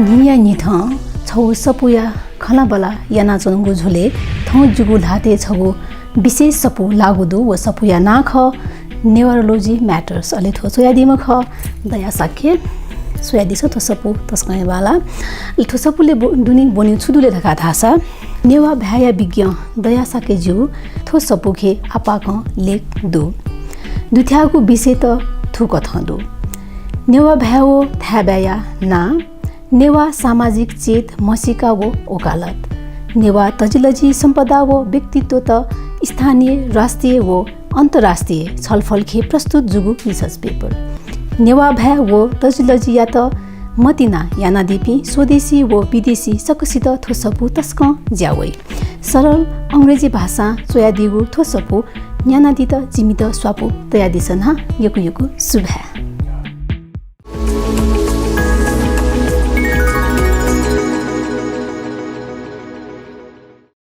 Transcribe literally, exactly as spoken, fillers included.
न्हिया न्हिथं छगू सफूया खँल्हाबल्हा यानाच्वनागु झ्वलय् थौं जिगु ल्हातय् छगू विशेष सफू लाःगु दु। व सफूया नां खः Newarology Matters। अले थ्व च्वयादीम्ह खः दया शाक्य। स्वयादिसँ, थ्व सफू तसकं हे बांलाः। अले थ्व सफूलय् ब्व-, दुने ब्वनीगु छु दु ले धकाः धाःसा, नेवाः भाय्‌या विज्ञ दया शाक्यज्यू थ्व सफूके आपाकं लेख दु। दुथ्याःगु विषयत थुकथं दु। नेवाः भाय् व थाय्‌बाय्‌या नां, नेवाः सामाजिक चेत म्हसीका व वकालत, नेवाः तजिलजि सम्पदा व व्यक्तित्वत स्थानीय, राष्ट्रिय व अन्तर्राष्ट्रिय छलफलके प्रस्तुत जूगु research paper। नेवाः भाय् व तजिलजियात मतिना यानादीपिं स्वदेशी व विदेशी सकसित थ्व सफू तसकं ज्या वइ। सरल अंग्रेजी भाषां च्वयादीगु थ्व सफू न्यानादीत जिमित स्वापू तयादिसँ नं। यक्व यक्व सुभाय्।